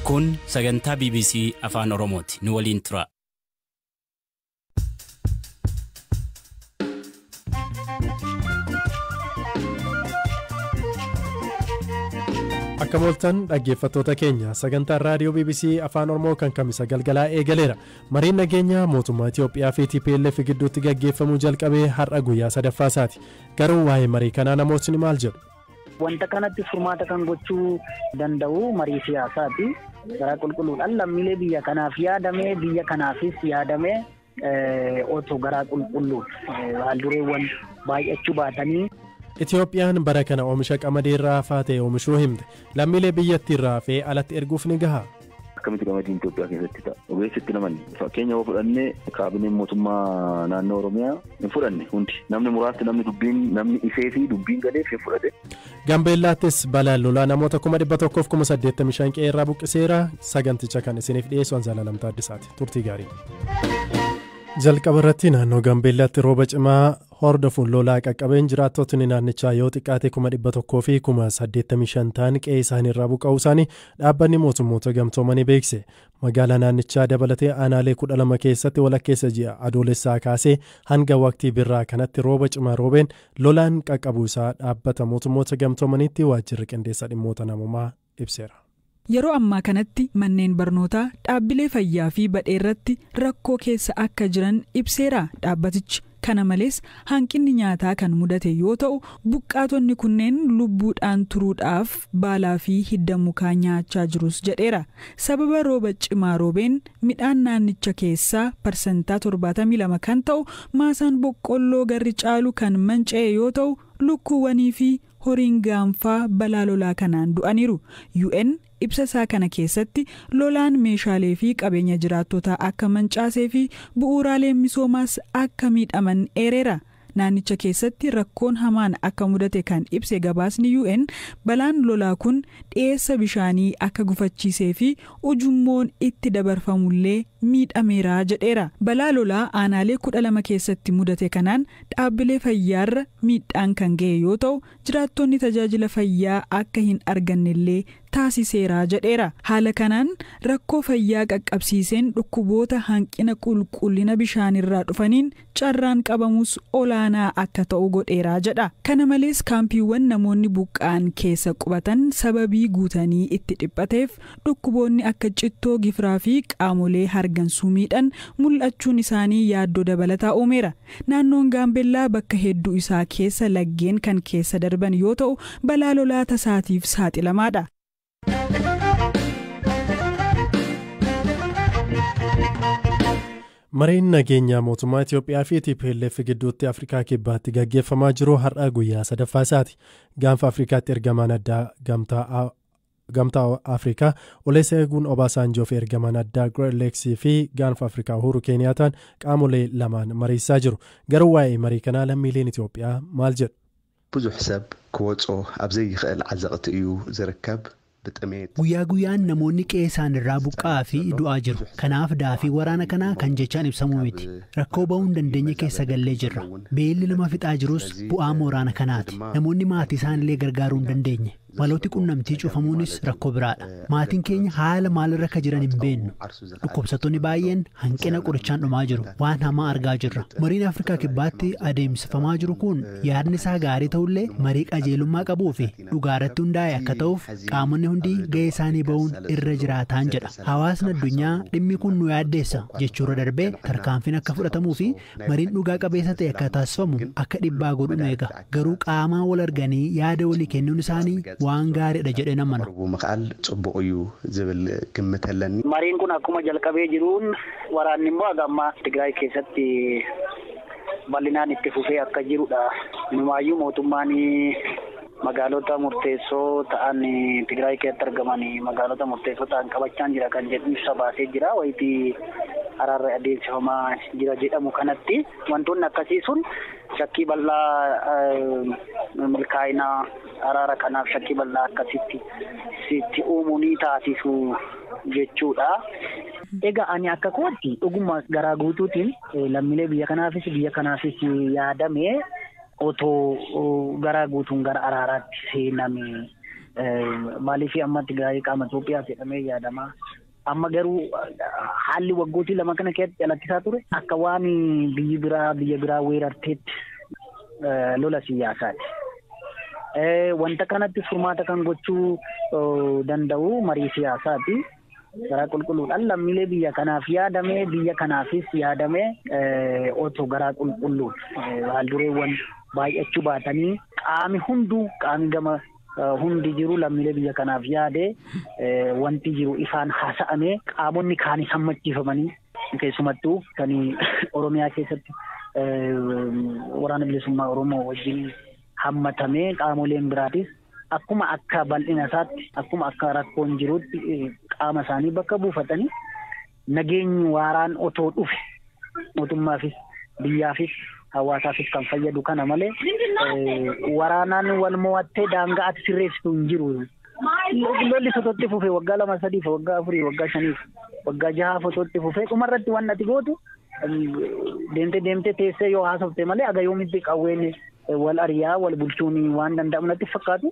Kun sagantaa BBC Afaan Oromooti. Nu waliin tura. Akka mooltan dhaggeeffattoota keenya, sagantaan raadiyoo BBC Afaan Oromoo kan Kamisa galgalaa eegaleera. Mariin nageenyaa mootummaa Itoophiyaa fi TPLF gidduutti gaggeeffamuu jalqabee har'a guyyaa sadaffaa isaati. Garuu waa'ee marii kanaa namootni maal jedhu? Wanta kanatti furmaata kan gochuu danda'u marii siyaasaati. Garaa qulqulluudhaan lammiilee biyya kanaaf yaadamee, biyya kanaafis yaadamee, otoo garaa qulqulluun haaldureewwan baay'achuu baatanii. Itoophiyaan bara kana oomisha qamadii irraa hafaa ta'e oomishuu himte. Lammiilee biyyattii irraa hafee alatti erguuf ni gaha? Akkamitti qamadiin Itoophiyaa keessatti ta'a? Ogeessitti namanni. Fakkeenya yoo fudhanne, kaabineen mootummaa naannoo Oromiyaa hin fudhanne hundi. Namni muraasni, namni dubbiin, namni ifee fi dubbiin galeef hin fudhate. Gambeellaattis balaan lolaa namoota 185,000 qe'ee irraa buqqiseera. Saganticha kan isiniif dhiyeessu Anzaalaa Taaddasaati. Turtii gaarii. Jalqaba irratti naannoo Gambeellaatti rooba cimaa hordofuun lolaa qaqqabeen jiraattotni naannichaa yoo xiqqaate 185,000 ta'an qe'ee isaanii irraa buqqa'uu isaanii dhaabbanni mootummoota gamtoomanii beekse. Magaalaa naannichaa dabalatee aanaalee 12 keessatti walakkeessa ji'a Adoolessaa kaasee hanga waqtii birraa kanatti rooba cimaa roobeen lolaan qaqqabuu isaa dhaabbata mootummoota gamtoomaniitti waajjirri qindeessa dhimmoota namoomaa ibseera. Yeroo ammaa kanatti manneen barnootaa, dhaabbilee fayyaa fi badhee irratti rakkoo keessa akka jiran ibseera dhaabbatichi. Kana malees hanqinni nyaataa kan mudate yoo ta'u, buqqaatonni kunneen lubbuudhaan turuudhaaf baalaa fi hidda mukaa nyaachaa jirus jedheera. Sababa rooba cimaa roobeen midhaan naannicha keessaa 72% kan ta'u maasaan boqqolloo garri caalu kan manca'e yoo ta'u, lukkuuwwanii fi horiin gaanfaa balaa lolaa kanaan du'aniiru. UN ibsa isaa kana keessatti lolaan meeshaalee fi qabeenya jiraattotaa akka mancaasee fi bu'uuraaleen misoomaas akka miidhaman eereera. Naannicha keessatti rakkoon hamaan akka mudate kan ibse gabaasni UN, balaan lolaa kun dhiyeessa bishaanii akka gufachiisee fi ujummoon itti dabarfamullee miidhameera jedheera. Balaa lolaa aanaalee 12 keessatti mudate kanaan dhaabbilee fayyaarra miidhaan kan ga'e yoo ta'u, jiraattonni tajaajila fayyaa akka hin argannellee taasiseera jedheera. Haala kanaan rakkoo fayyaa qaqqabsiiseen dhukkuboota hanqina qulqullina bishaanirraa dhufaniin carraan qabamus olaanaa akka ta'u godheera jedha. Kana malees kaampiiwwan namoonni buqqa'an keessa qubatan sababii guutanii itti dhiphateef dhukkuboonni akka cittoo gifiraa fi qaamolee hargansuu miidhan mul'achuun isaanii yaaddoo dabalataa uumeera. Naannoon Gaambellaa bakka hedduu isaa keessa laggeen kan keessa darban yoo ta'u, balaa lolaa tasaatiif saaxilamaadha. Mariin nageenyaa mootummaa Itoophiyaa fi TPLF gidduutti Afrikaa Kibbaatti gaggeeffamaa jiru har'a guyyaa sadaffaa isaati. Gaanfa Afrikaatti ergamaan addaa Gamtaa Afrikaa Olusegun Obasanjoo fi ergamaan addaa Great Lakes fi gaanfa Afrikaa Uhuru Keeniyaataan qaamolee lamaan mariisaa jiru. Garuu waa'ee marii kanaa lammiileen Itoophiyaa maal jedhu? ብዙሕ ሰብ ክወፆ ኣብ ዘይኽእል ዓዘቕቲ እዩ ዝርከብ። Guyyaa guyyaan namoonni qe'ee isaan irraa buqqa'aa fi du'aa jiru. Kanaaf daafii waraana kanaa kan jechaan ibsamuu miti. Rakkoo ba'uu hin dandeenye keessa gallee jirra. Beelli nama fixaa jirus bu'aa waraana kanaati. Namoonni maatii isaanillee gargaaruu hin dandeenye. Malooti qunnamtii cufamuunis rakkoo biraadha. Maatiin keenya haala maalirra akka jiran hin beennu. Dhukkubsattoonni baay'een hanqina qorichaan dhumaa jiru. Waan hamaa argaa jirra. Mariin Afrikaa Kibbaatti adeemsifamaa jiru kun yaadni isaa gaarii ta'ullee, marii qajeelummaa qabuu fi dhugaarratti hundaa'e akka ta'uuf qaamonni hundi gahee isaanii ba'uun irra jiraataan jedha. Hawaasni addunyaa dhimmi kun nu yaaddeessa jechuurra darbee tarkaanfiin akka fudhatamuu fi mariin dhugaa qabeessa ta'e akka taasifamu akka dhiibbaa godhu nu eega. Garuu qaamaan wal arganii yaada walii kennuun isaanii waan gaariidha jedhee namana. ምኽኣል ጽቡቕ እዩ ዝብል ግምት ኣለኒ። Mariin kun akkuma jalqabee jiruun waraanni immoo haga ammaa Tigraay keessatti bal'inaan itti fufee akka jirudha. Inumaayyuu mootummaan magaalota murteessoo ta'an Tigraay keessatti argaman, magaalota murteessoo ta'an qabachaa jira kan jedhu ibsa baasee jira. Wayitii araarri adeemsifamaa jira jedhamu kanatti wantoonni akkasii sun shakkii bal'aa, milkaa'ina araara kanaaf shakkii bal'aa akkasitti sitti uumuu ni taasisu jechuudha. Egaa ani akka kootti dhuguma garaa guutuutiin lammiilee biyya kanaafis biyya kanaafis yaadamee otoo garaa guutuun gara araaraatti seename. Maaliif amma Tigraay qaama Itoophiyaa jedhamee yaadama. Amma garuu haalli waggootii 2 kana keessatti calaqqisaa ture akka waan biyyi biraa biyya biraa weerarteetti lola siyaasaati. Wanta kanatti furmaata kan gochuu danda'u marii siyaasaati. Garaa qulqulluudhaan lammiilee biyya kanaaf yaadamee biyya kanaafis yaadamee otoo garaa qulqulluun haaldureewwan baay'achuu baatanii qaami hunduu qaami gama hundi jiru lammiilee biyya kanaaf yaade wanti jiru ifaan haasa'amee qaamonni kaanis hammachiifamanii keessumattuu kan Oromiyaa keessatti waraana bilisummaa Oromoo wajjin hammatamee qaamoleen biraatis akkuma akka bal'ina isaatti akkuma akka rakkoon jirutti qaama isaanii bakka buufatanii nageenyi waaraan otoo dhufe mootummaafis biyyaafis hawaasaafis kan fayyadu kana malee waraanaan wal mo'attee daangaa ati sirreessitu hin jiru. Lolli sototti fufee waggaa 2 3 waggaa 4 waggaa 5 waggaa 6 sototti fufee dhumarratti waan ati gootu deemtee teessee yoo haasofte malee aga yoomitti qawween wal ariyaa wal bulchuun waan danda'amu natti fakkaatu.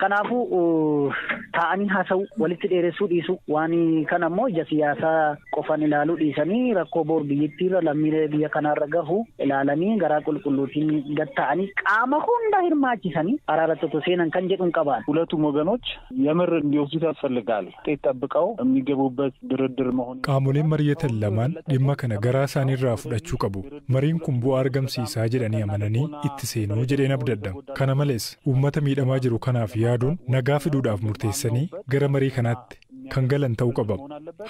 Kanaafuu taa'anii haasa'u walitti dheeressuu dhiisu waan kana immoo ija siyaasaa qofan ilaaluu dhiisanii rakkoo boor biyyattiirra lammiilee biyya kanaarra gahu ilaalanii garaa qulqulluutiin gad ta'anii qaama hunda hirmaachisanii araaratti otoo seenan kan jedhuun qabaan. ሁለቱም ወገኖች የምር እንዲወስዱት ያስፈልጋል። ውጤት ጠብቀው የሚገቡበት ድርድር መሆን Qaamoleen mari'atan lamaan dhimma kana garaa isaaniirraa fudhachuu qabu. Mariin kun bu'aa argamsiisaa jedhanii amananii itti seenuu jedheen abdadha. Kana malees uummata miidhamaa jiru kanaaf yaaduun nagaa fiduudhaaf murteessanii gara marii kanaatti kan galan ta'uu qaba.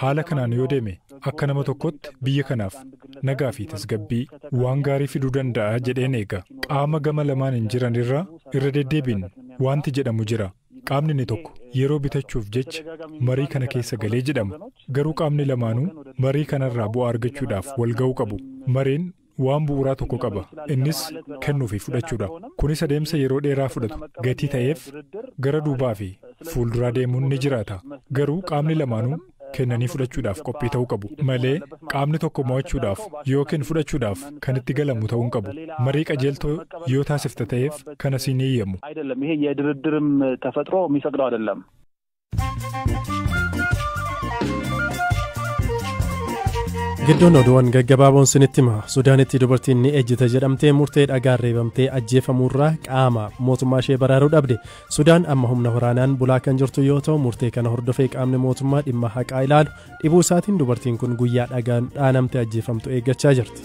Haala kanaan yoo deeme akka nama tokkotti biyya kanaaf nagaa fi tasgabbii waan gaarii fiduu danda'a jedheen eega. Qaama gama lamaan hin jiran irraa irra deddeebiin wanti jedhamu jira. Qaamni inni tokko yeroo bitachuuf jecha marii kana keessa galee jedhama. Garuu qaamni lamaanuu marii kanarraa bu'aa argachuudhaaf wal ga'uu qabu. Mariin waan bu'uuraa tokko qaba. Innis kennuu fi fudhachuudha. Kunis adeemsa yeroo dheeraa fudhatu gatii ta'eef gara duubaa fi fuulduraa deemuun ni jiraata. Garuu qaamni lamaanuu kennanii fudhachuudhaaf qophii ta'uu qabu malee qaamni tokko mo'achuudhaaf yookiin fudhachuudhaaf kan itti galamu ta'uu hin qabu. Marii qajeeltoo yoo taasifta ta'eef kana siin eeyyamu. አይደለም ይሄ የድርድርም ተፈጥሮ የሚፈቅደው አይደለም። Gidduun oduuwwan gaggabaaboon sinitti hima. Sudaanitti dubartiin ni ejjite jedhamtee murtee dhagaan reebamtee ajjeefamuurraa qaama mootummaa ishee baraaruu dhabde. Sudaan amma humna waraanaan bulaa kan jirtu yoo ta'u murtee kana hordofee qaamni mootummaa dhimma haqaa ilaalu dhibuu isaatiin dubartiin kun guyyaa dhagaan dhaanamtee ajjeefamtu eeggachaa jirti.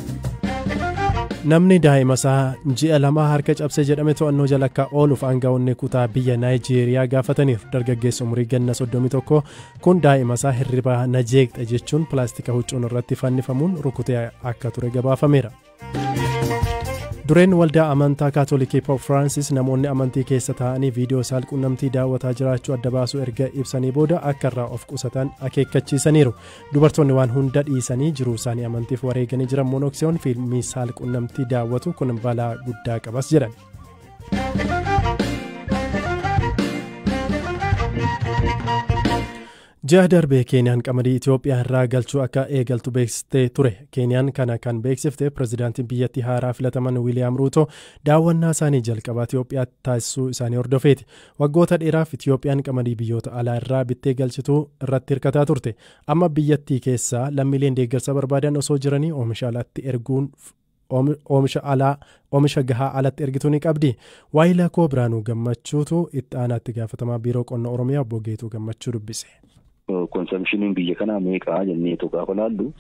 Namni daa'ima isaa ji'a 2 harka cabsee jedhame to'annoo jala akka ooluuf aangawoonni kutaa biyya Naayijeeriyaa gaafataniiru. Dargaggeessi umurii ganna 31 kun daa'ima isaa hirriba na jeeqxe jechuun pilaastika huccuun irratti fannifamuun rukutee akka ture gabaafameera. Dureen waldaa amantaa Kaatolikii Pope Francis namoonni amantii keessa taa'anii viidiyoo saalqunnamtii daawwataa jiraachuu adda baasuu erga ibsanii booda akka irraa of qusatan akeekkachiisaniiru. Dubartoonni waan hunda dhiisanii jiruu isaanii amantiif wareeganii jiran monoksiyoon fiilmii saalqunnamtii daawwatu kun balaa guddaa qabas jedhan. Ji'a darbee Keeniyaan qamadii Itoophiyaa irraa galchuu akka eegaltu beeksistee ture. Keeniyaan kana kan beeksifte pirezidaantiin biyyattii haaraa filataman Wiiliyaam Ruuto daawwannaa isaanii jalqabaa Itoophiyaatti taasisuu isaanii hordofeeti. Waggoota dheeraaf Itoophiyaan qamadii biyyoota alaa irraa bittee galchituu irratti hirkataa turte. Amma biyyattii keessaa lammiileen deeggarsa barbaadan osoo jiranii oomisha alatti erguun oomisha gahaa alatti ergituu ni qabdi. Waayilaa koo Biraanuu Gammachuutu itti aanaatti gaafatamaa biiroo qonna Oromiyaa obbo Geetuu Gammachuu dubbise. Konsamshiniin biyya kanaa meeqa jennee tokko gaafa laallu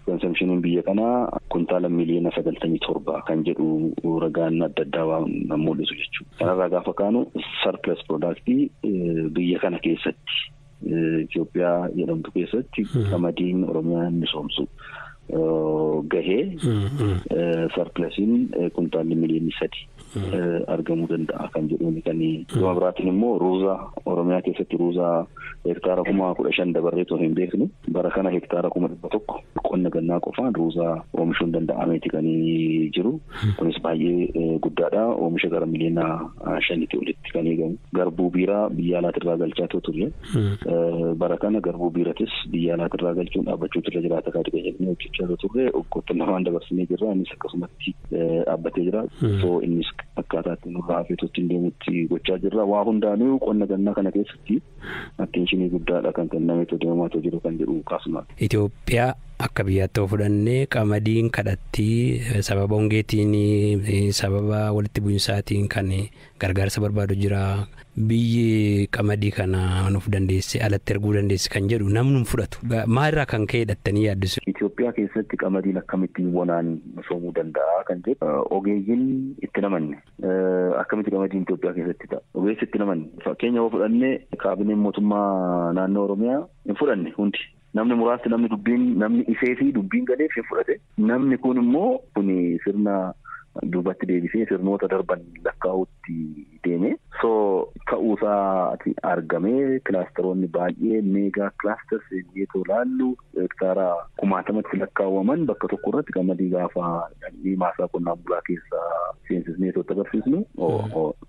konsamshiniin biyya kanaa kuntaala miliyoona 97 kan jedhu ragaan adda addaa waan mul'isu jechuudha. Kanarraa gaafa kaanu surplus productii biyya kana keessatti Itoophiyaa jedhamtu keessatti qamadiin Oromiyaan misoomsu gahee surplusiin kuntaalli miliyoonni 3 argamuu danda'a kan jedhuun kan gama biraatiin immoo ruuza Oromiyaa keessatti ruuza hektaara 15,000 dabarree otoo hin beeknu bara kana hektaara 100,000 qonna gannaa qofaan ruuza oomishuun danda'ameeti kan jiru. Kunis baay'ee guddaadha. Oomisha gara miliyoona 5 olitti kan eegamu. Garbuu biiraa biyya alaatirraa galchaa turre. Bara kana garbuu biiratis biyya alaatirraa galchuun dhaabbachuutu irra jiraata kan jedhanii hojjechaa turre. Waggoota lamaan dabarsinee jirra. Innis akkasumatti dhaabbatee jira. So innis Akkaataa ittiin nurraa hafeetu ittiin deemutti gochaa jirra. Waa hundaanuu qonna gannaa kana keessatti attention guddaadha kan kennameetu deemaatu jiru kan jedhu kaasuma. Itoophiyaa akka biyyaatti yoo fudhannee, qamadiin kadhattii sababa hongeetiin, sababa walitti bu'insaatiin kan gargaarsa barbaadu jira. Biyyi qamadii kana nuuf dandeesse, alatti erguu dandeesse kan jedhu namni hin fudhatu. Maalirraa kan ka'e hidhattanii yaaddisu? Itoophiyaa keessatti qamadiin akkamittiin bonaan misoomuu danda'a kan jedhu ogeeyyiin itti namanne. Akkamitti qamadiin Itoophiyaa keessatti ta'a? Ogeessi itti namanne. Fakkeenya yoo fudhannee, kaabineen mootummaa naannoo Oromiyaa hin fudhanne hundi. Namni muraasni, namni dubbiin, namni ifee fi dubbiin galeef hin fudhate. Namni kun immoo kun sirna duubatti deebisee sirnoota darban lakkaa'utti deeme. So ta'uusaa argamee kilaasteroonni baay'ee, mega clusters jennee laallu, hektaara kumaatamatti lakkaawwaman bakka tokko irratti qamadii gaafa dhandhii maasaa qonnaan bulaa keessaa seensisnee totti agarsiisnu,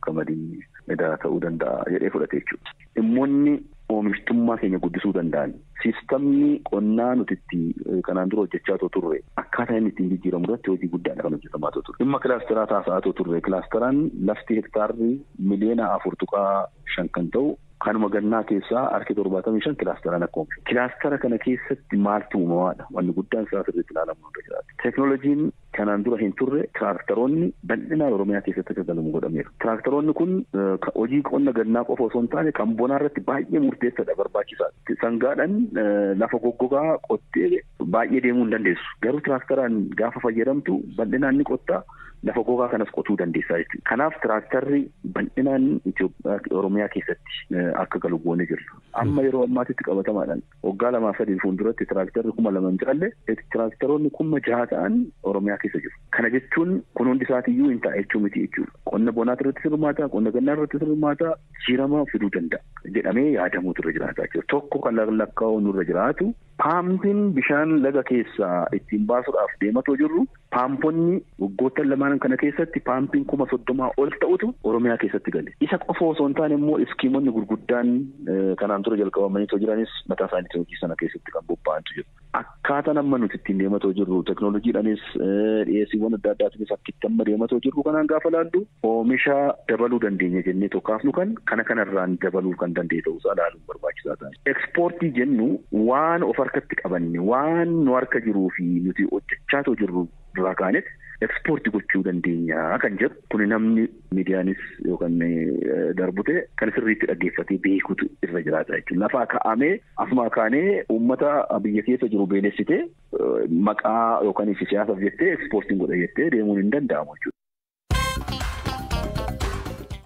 qamadii edaa ta'uu danda'a jedhee fudhate jechuudha. Dhimmoonni oomishtummaa keenya guddisuu danda'an, siistamni qonnaa nuti itti kanaan dura hojjechaa turre akkaataa inni ittiin jijjiiramu irratti hojii guddaadha kan hojjetamaa ture. Dhimma kilaasteraa taasisaa turre. Kilaasteraan lafti hektaarri miliyoona 4.5 kan ta'u kanuma gannaa keessaa harki 75 kilaasteraan akka oomishu. Kilaastera kana keessatti maaltu uumamaadha? Wanni guddaan isaa sirriitti ilaalamu irra jiraata. Teeknooloojiin kanaan dura hin turre, tiraaktaroonni bal'inaan Oromiyaa keessatti akka galamu godhameera. Tiraaktaroonni kun hojii qonna gannaa qofa osoo hin taane kan bonaa irratti baay'ee murteessaadha, barbaachisaadha. Sangaadhaan lafa goggogaa qottee baay'ee deemuu hin dandeessu. Garuu tiraaktaraan gaafa fayyadamtu bal'inaan ni qottaa, lafa gogaa kanas qotuu dandeessaa jechuudha. Kanaaf tiraaktarri bal'inaan Itoophiyaa, Oromiyaa keessatti akka galu goonee jirra. Amma yeroo ammaatitti qabatamaadhaan waggaa 2-3 fuulduratti tiraaktarri 2000 hin caalle, tiraaktaroonni 6000 ta'an Oromiyaa keessa jiru. Kana jechuun kun hundi isaatiiyyuu hin ta'a jechuu miti jechuudha. Qonna bonaa irratti hirmaata, qonna gannaa irratti hirmaata, jijjiirama fiduu danda'a jedhamee yaadamuutu irra jiraata jechuudha. Tokko kan lakkaa'u nurra jiraatu, paampiin bishaan laga keessaa ittiin baasuudhaaf deematoo jirru, paamponni waggoottan lamaan kana keessatti paampiin 30,000 ol ta'utu Oromiyaa keessatti gale. Isa qofa osoo hin taane immoo iskiimonni gurguddaan kanaan dura jalqabamanii jiranis mataa isaaniitiin hojii sana keessatti kan bobba'antu jiru. Akkaataan amma nuti ittiin deematoo jirru, teknooloojiidhaanis dhiyeessiiwwan adda addaatiinis akkitti amma deematoo jirru kanaan gaafa laallu, oomisha dabaluu dandeenya jennee tokkaafnu kan kana kanarraan dabaluu kan danda'e ta'uusaa ilaaluun barbaachisaa ta'a. Ekspoortii jennu waan of harkatti qabanne, waan nu harka jiruu fi nuti hojjechaa jirru irraa kaanetti ekspoortii gochuu dandeenya kan jedhu kuni namni miidiyaanis yookaan darbute kan sirriitti dhaggeeffatee beekutu irra jiraata jechuudha. Lafaa kaa'amee asumaa kaanee uummata biyya keessa jiru beelessitee maqaa yookaan siyaasaaf jettee ekspoortiin godha jettee deemuun hin danda'amu jechuudha.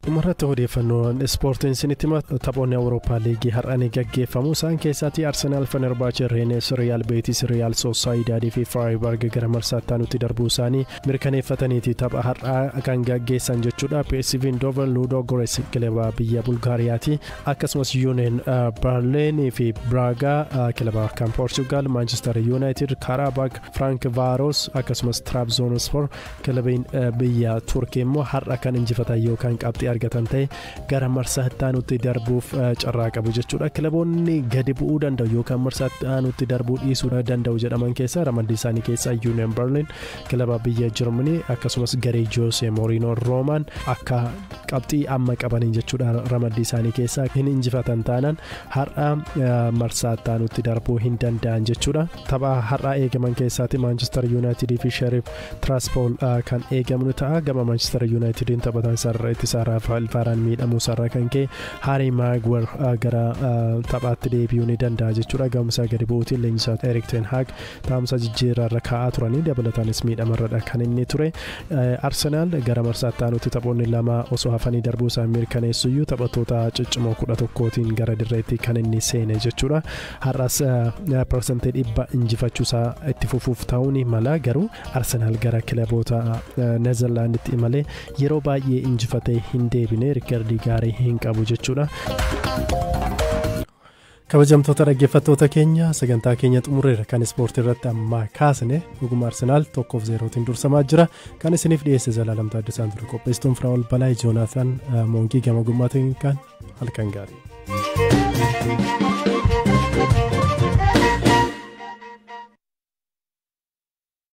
Dhumarratti odeeffannoon ispoortiin isinitti hima. Taphoonni Awurooppaa Liigii har'a ni gaggeeffamu. Isaan keessaatti Arsenaal, Fenerbaache, Reenes, Riyaal Beetis, Riyaal Soosayidaadii fi Firaayibarg gara marsaatti aanutti darbuu isaanii mirkaneeffataniiti tapha har'aa kan gaggeessan jechuudha. PSV Eindhoven, Ludogorets kilaba biyya Bulgaariyaati, akkasumas Yuuneen Berliin fi Braagaa kilaba kan Poorchugaal, Maanchestar Yuunaayitid, Karaabak, Frank Vaaros akkasumas Trabzonspor kilabiin biyya Turkii immoo har'a kan injifatan yookaan qabxii argatan ta'e gara marsaa itti aanutti darbuuf carraa qabu jechuudha. Kilaboonni gadi bu'uu danda'u yookaan marsaa itti aanutti darbuu dhiisuu danda'u jedhaman keessaa ramaddii isaanii keessaa Union Berlin kilaba biyya Jarmanii akkasumas garee Jose Mourinho Roomaan akka qabxii amma qabaniin jechuudha, ramaddii isaanii keessaa hin injifatan taanaan har'a marsaa itti aanutti darbuu hin danda'an jechuudha. Tapha har'a eegaman keessaatti Manchester United fi Sheriff Tiraspol kan eegamu ta'a. Gama Manchester Unitediin taphataan sarara ittisaa Rafael Varaan miidhamuu isaarraa kan ka'e Harry Maguire gara taphaatti deebi'uu ni danda'a jechuudha. Gahumsaa gadi bu'uutiin leenjisaa Erik ten Hag taa'umsa jijjiirraarra kaa'aa turanii dabalataanis miidhamarradha kan inni ture. Arsenaal gara marsaatti aanutti taphoonni lama osoo hafanii darbuu isaa mirkaneessuyyuu taphattoota ciccimoo 11tiin gara dirreetti kan inni seene jechuudha. Har'as 100% injifachuusaa itti fufuuf ta'uu ni mala, garuu Arsenaal gara kilaboota Neezerlaanditti imalee yeroo baay'ee injifatee hin deebine, riikardii gaarii hin qabu jechuudha. Kabajamtoota dhaggeeffattoota keenya, sagantaa keenya xumureera. Kan ispoortii irratti ammaa kaasne dhuguma Arsenaal 1-0tiin dursamaa jira. Kan isiniif dhiyeesse Zalaalam Taaddasaan ture. Qopheessituun Firaa'ol Balaa, Joonaatan Moongii gama gummaatiin kan halkan gaarii.